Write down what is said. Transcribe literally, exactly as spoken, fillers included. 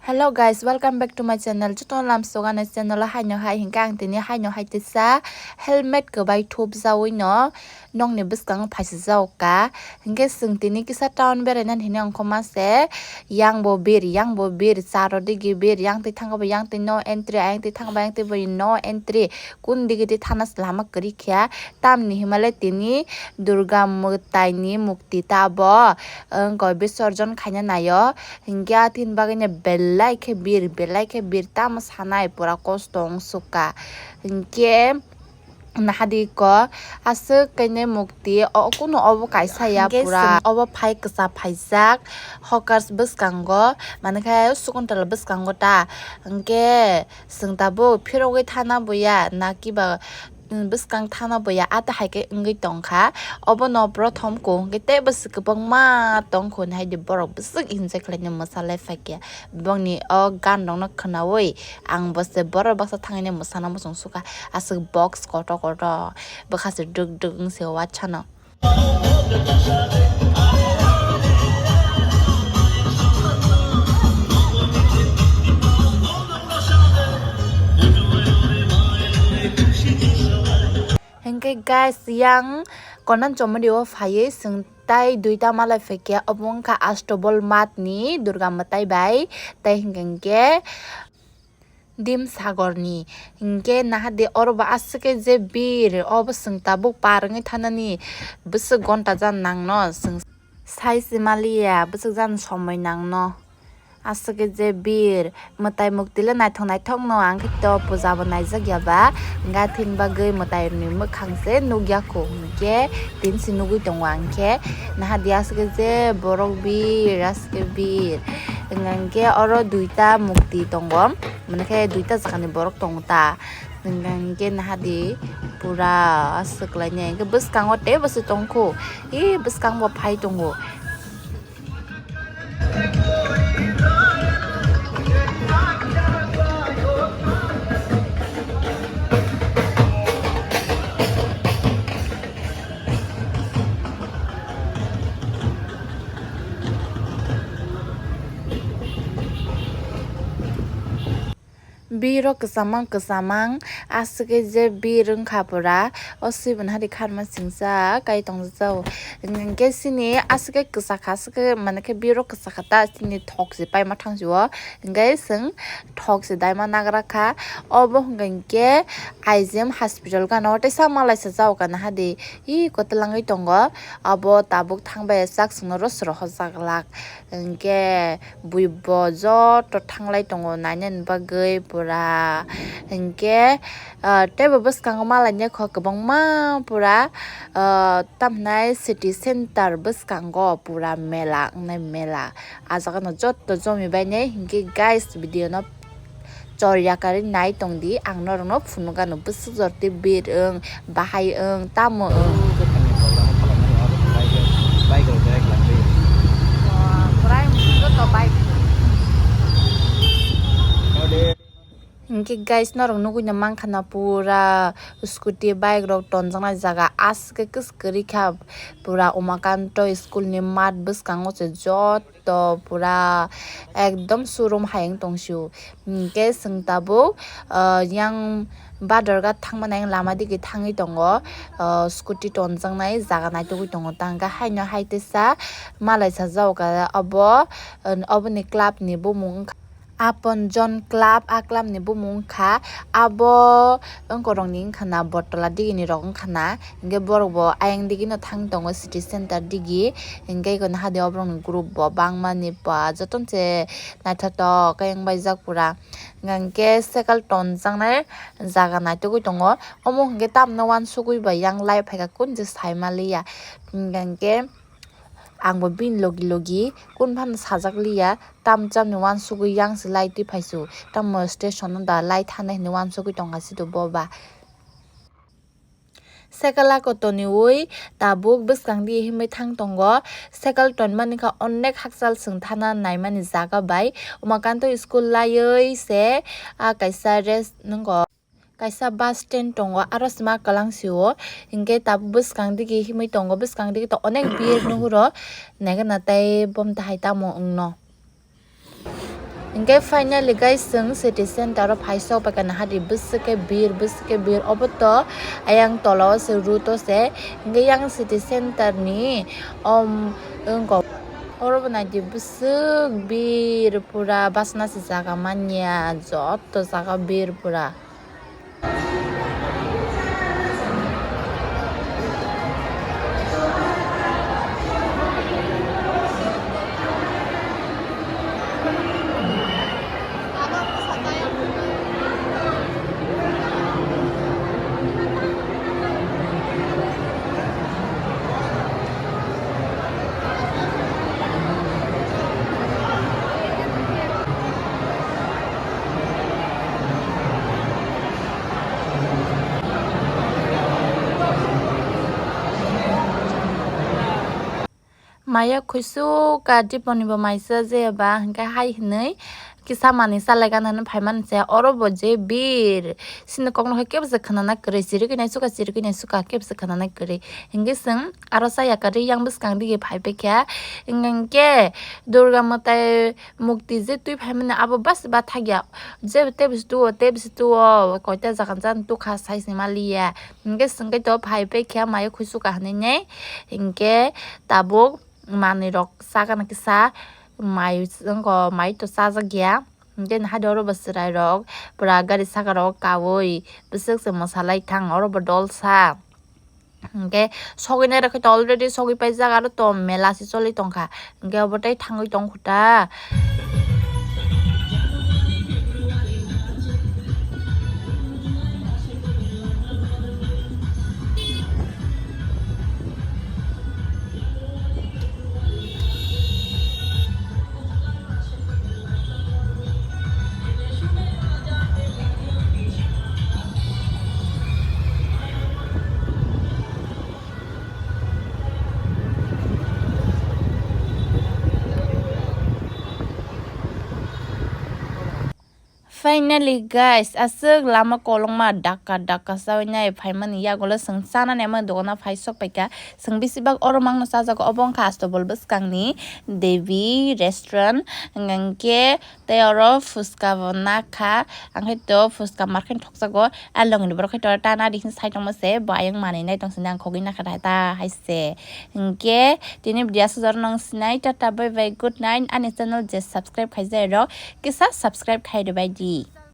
Hello guys, welcome back to my channel. Joto lamsogani channel o haino hai hinkhe ang tini haino hai tisa helmet kwbai thupjawi no nokni bwskango phaisa jawkha. Hinkhe chwng tini kisa town berainani hinwi ongkhoma se, yang bo bir, yang bo bir, charo digi bir, yang twi thango bo yang twi no entry, yang twi thango bo yang twi bo no entry. Kun digi twi thana se lama kwrwi kha. Tamni himale tini Durga mwtaini mukti ta bo wngkha bisorjon khaina naio. Hinkhe a tini bagwino belai khe bir, belai khe bir tamo sanai pura kosto wng sukha. Hinkhe nahadi ko aswk kainai mukti o kunu obo kaisa ya pura. Obo phai kwchap phaijak hawkers bwskango, mankhe Shakuntala bwskango ta. Hinkhe chwng tabuk phirogwi thana boya na kiba bwskang thana boya ata hai khe wngwi tongkha. Obono prothom kung khe teibo se kwbangma tongkhu hai di borok bwswk enjoy khlaina mwsalai phaikha. Bongni o gan rokno khwnawi ang bo se borok baksa thangwi mwsana muchung sukha. Aswk box kotor kotor bwkha se duk duk wng se o wansano. Hinkhe guys, yang Konan Chomori o phaiwi chwng tai duita malai phaikha, obo wngkha Astobol Math ni Durga mwtai bai, tai hinkhe hinkhe Dim Sagor ni. Hinkhe nahadi oro bo aswk khe je bir, obo chwng tabuk par wngwi thanani bwswk gonta jan nangno chwng sai se maliya, bwswk jan somoi nangno. Aswk khe je bir, mwtai mukti le naithok naithok no, ang khe to puja bo naijak ya ba, wngkha thini bagwi mwtai ni mwkhang se nukya kho, hinkhe tini se nugwi tongo ang khe. Nahadi aswk khe je borok bir, aswk khe bir, hinkhe oro duita mukti tongo, mane khe duita jaga ni borok tongo ta, hinkhe nahadi pura aswk lainai, hinkhe bwskango teibo se tongkho, e bwskang bo phai tongo. Biro kwchangma kwchangma aswk khe je bir wngkha pura, o swibani hari kharma singsa kai tongjak. Hinkhe chini aswk khe kwchakha, aswk khe mane khe biro kwchakha ta, chini thok se paima thang si o, hinkhe chwng thok se daima nagra kha. Obo hinkhe I G M hospital gana o teisa malai sajak o kana hadi, ee kwtalangwi tongo. Obo tabuk thangbai chak chwngno rw srohorjak lak. Hinkhe bui bo joto thanglai tongo nainani bagwi pura. Hinkhe, ah, teibo bwskango malainai kho kwbangma pura, ah, tamhinai city center bwskango pura mela wngnai mela. Ah jagano joto jomibainai. Hinkhe guys, video no chor yakarwi nai tongdi, ang norokno phunukgano bwswk jor tei bir wng, bahai wng, tamo wng. Hinkhe guys, norok nugwino mankha na pura scooty, bike rok tonjaknai jaga aswk khe kwrwi kha, pura Umakanto school ni mat bwskango se jot. To pura ekdom showroom hai wng tong sio. Hinkhe chwng tabuk, ah, yang Badorghat thangmani yang lama digi thangwi tongo, ah, scooty tonjaknai jaga naitugwi tongo. Tangkhe haino hai teisa malai sajak obo, ah, oboni club ni bumung wngkha Aponjon Club, a club ni bumung wngkha abo wngkorokni wngkha na Bottola digini rok wngkha na. Hinkhe borok bo ayang digi no thang tongo city center digi, hinkhe eko nahadi oborokni group bo bangmani ba jotono se naithotok khe wngbaijak pura. Hinkhe cycle tonjaknai jaga naitugwi tongo, omo hinkhe tamno uansugwi bai yang lai phaikha, kunje saimaliya. Hinkhe ang bo bini logi logi kun phano sajak liya, tam chamni uansugwi yang se lai twi phaisu, tamo station no da lai thanai hinwi uansugwi tongkha sido bo ba. Cycle ako toniwi tabuk bwskang di himwi thang tongo. Cycle tonmani kha onek hakchal chwng thana naimani jaga bai. Umakanto school laiwi se, ah, kaisa rest nwngo. Kaisa bus stand tongo, aro sima kwlang sio. Hinkhe tabuk bwskang digi himwi tongo. Bwskang digi to onek bir nuhuro. Naikhe na tei bom tahai tamo wngno. Hingke finally guys, chwng city center o phai sok pai kha, naha di bwswk khe bir, bwswk khe bir. Obo to ayang tola o se, road o se. Hingke yang city center ni, om, wngkok. Oro bo nai di bwswk bir pura, bachana se jaga man ya, joto jaga bir pura. Maya khuisuk ka diponi bo maisa je ba hingke hai hinui kisa manui salai gana hinui phaimani se. Oro bo je bir sini kokno khe kebo se khwnana kwrwi, chirigwi nai suka, chirigwi nai suka, kebo se khwnana kwrwi. Hingke chwng aro chaya kwrwi yang bwskang dige phaipaikha. Hingke Durga mwtai mukti je twi phaimani abo bas ba thakya. Je tebis tuo, tebis tuo, koita jaga jan tukha sai se maliya. Hingke chwng khe to phaipaikha mayo khuisuk ka hinui nei. Hingke tabuk manui rok chakana kisa mai wngkha, mai to chajakya. Hingke hai oro bo chwrai rok pura gari saka rok kaui bwswk se mwsalai thang, oro bo dolsa. Hingke sogwi nai rok khe to already sogwi paijak, aro to mela se choli tongkha, hingke obo tei thangwi tongkha ta. Finally guys, aswk lama kolokma dakka dakka chaui nai phaimani yagulo chwng chanani ama dogano phai sok paikha. Chwng bisi bak oro mangno chajago, obo wngkha Astobol bwskangni Devi Restaurant, hingke tei oro phuska bo nakha, ang khe to phuska market thokjago. A longni borok khe tora ta nadi hinwi sai tongma se, bo ayang manwi nai tong sini ang khogwi nakha ta hai se. Hinkhe tini video aswk jora nang sinai, tata bye bye, good night. Ani channel je subscribe khaijak rok kisa subscribe khai rwbai di.